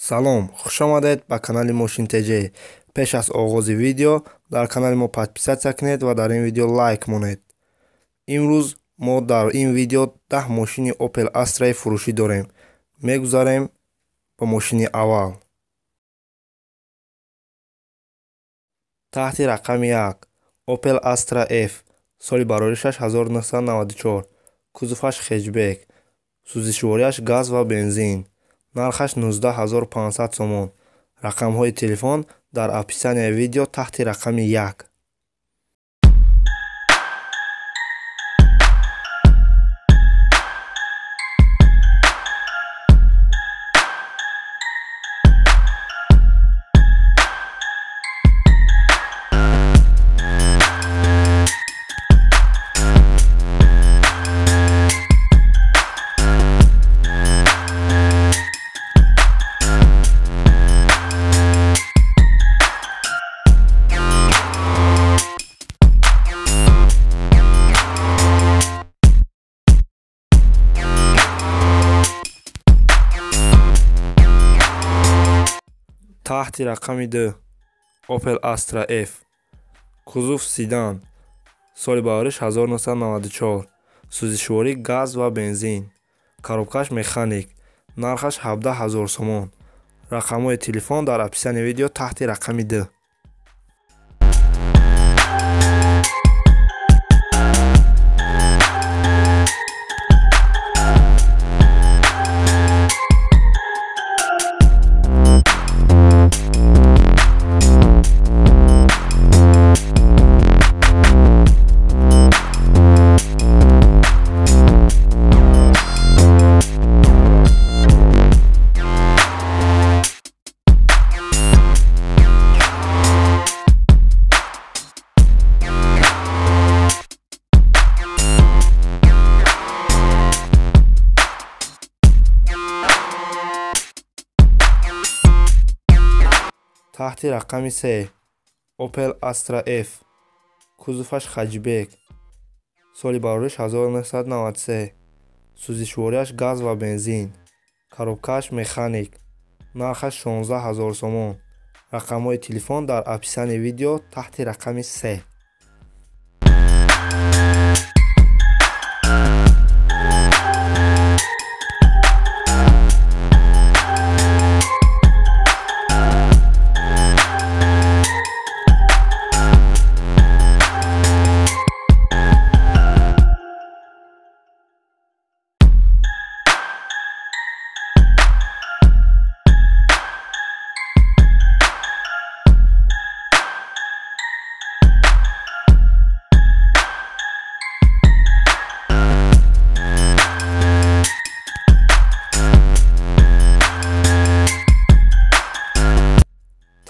Салом, хуш омадед ба канали Мошин ТЖ. Пеш аз оғози видео дар канали мо подписаться кунед ва дар ин видео лайк монед. Имрӯз мо дар ин видео 10 мошини Opel Astra фурӯшӣ дорем. Мегузарем ба мошини аввал. Таҳти рақами 1 Opel Astra F, соли бароришаш 1994, кузоваш хетчбек, сӯзишвориаш газ ва бензин. Нархаш 19500 сомон. Рақамҳои телефон дар описанияи видео таҳти рақами 1. Таҳти рақами 2 Opel Astra F, кузов седан, соли барориш 1994, сӯзишворӣ газ ва бензин, коробкаш механик, нархаш 17000 сомон. Рақамҳои телефон дар описанияи видео таҳти рақами 2. Таҳти рақами 3 Opel Astra F, кузоваш хетчбек, соли барориш 1993, сӯзишвориаш газ ва бензин, коробкаш механик, нархаш 16000 сомон. Рақамҳои телефон дар описанияи видео таҳти рақами 3.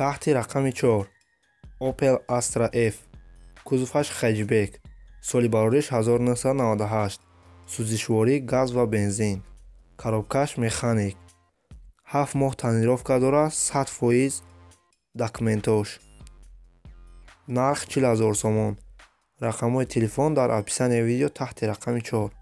Таҳти рақами 4 Opel Astra F, кузоваш хетчбек, соли барориш 1998, сӯзишворӣ газ ва бензин, коробкаш механик, 7 моҳ тонировка дорад, 100% документош. Нарх 40000 сомон. Рақамҳои телефон дар описанияи видео таҳти рақами 4.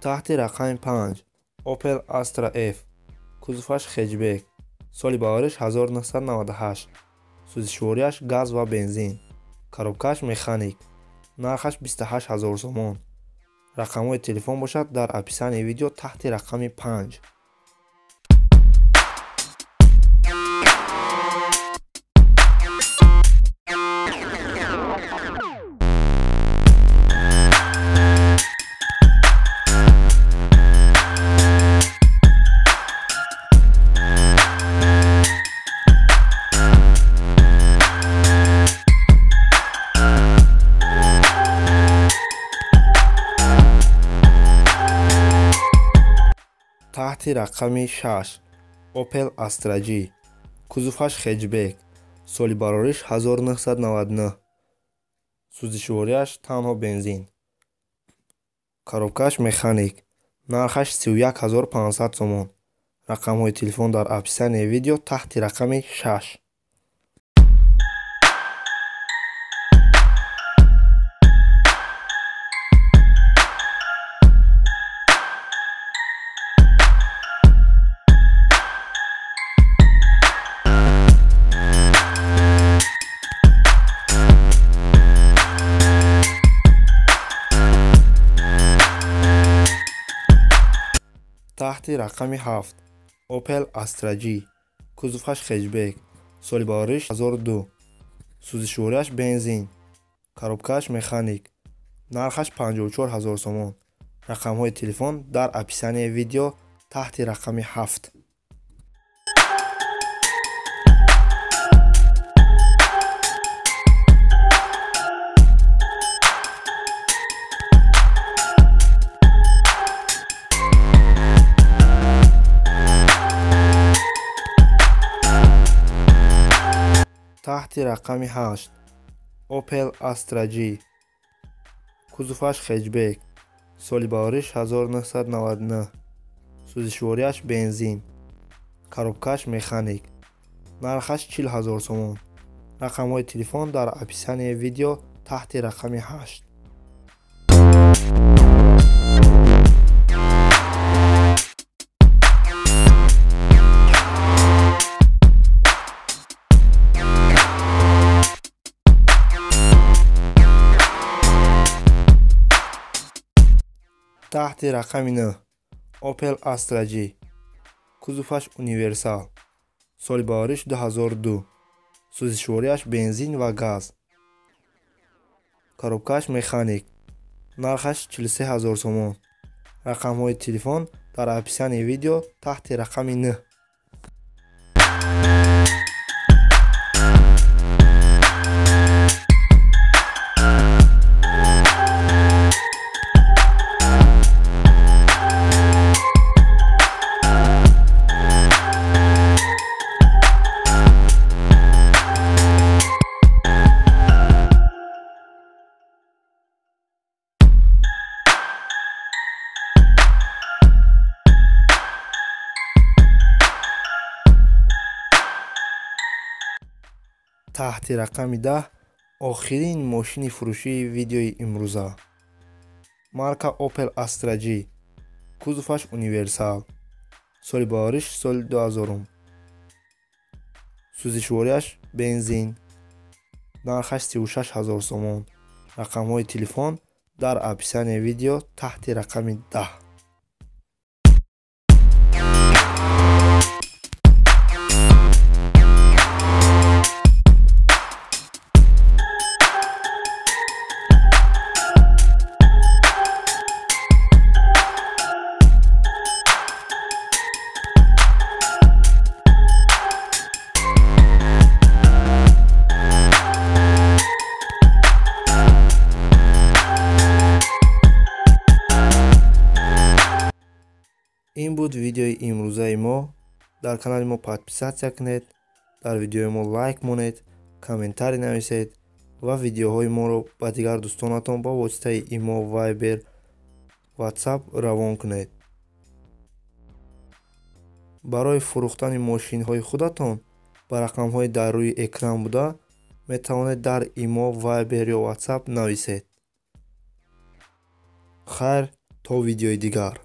Таҳти рақами 5 Opel Astra F, кузоваш хетчбек, соли барориш 1998, сӯзишвориаш газ ва бензин, коробкаш механик, нархаш 28000 сомон. Рақамҳои телефон бошад дар описанияи видео таҳти рақами 5. Таҳти рақами 6 Opel Astra G. Кузоваш хеджбек. Соли барориш 1999. Сӯзишвориаш танҳо бензин. Коробкааш механик. Нархаш 31500 сомон. Рақамҳои телефон дар описанияи видео таҳти рақами 6. Таҳти рақами 7 Opel Astra G. Кузоваш хеджбек. Соли барориш 2002. Сӯзишвориаш бензин. Коробкааш механик. Нархаш 54000 сомон. Рақамҳои телефон дар описанияи видео таҳти рақами 7. Таҳти рақами 8 Opel Astra G. Кузоваш хеджбек. Соли барориш 1999. Сӯзишвориаш бензин. Коробкааш механик. Нархаш 40000 сомон. Рақамҳои телефон дар описанияи видео таҳти рақами 8. Таҳти рақами 9 Opel Astra G. Кузоваш универсал. Соли барориш 2002. Сӯзишвориаш бензин ва газ. Коробкааш механик. Нархаш 43000 сомон. Рақамҳои телефон дар описанияи видео таҳти рақами 9. Таҳти рақами 10 охирин мошини фурӯшии видеои имрӯза. Марка Opel Astra G. Кузоваш универсал. Соли барориш соли 2000. Сӯзишвориаш бензин. Нархаш 36000 сомон. Рақамҳои телефон дар описанияи видео таҳти рақами 10. Ин буд видеои имрӯзаи мо. Дар канали мо подписатсия кунед, дар видеои мо лайк монед, комментарий нависед ва видеоҳои моро ба дигар дӯстонатон ба воситаи имо, Viber, WhatsApp равон кунед. Барои фурӯхтани мошинҳои худатон ба рақамҳои дар рӯи экран буда метавонед дар имо, Viber ё WhatsApp нависед. Хайр, то видеои дигар.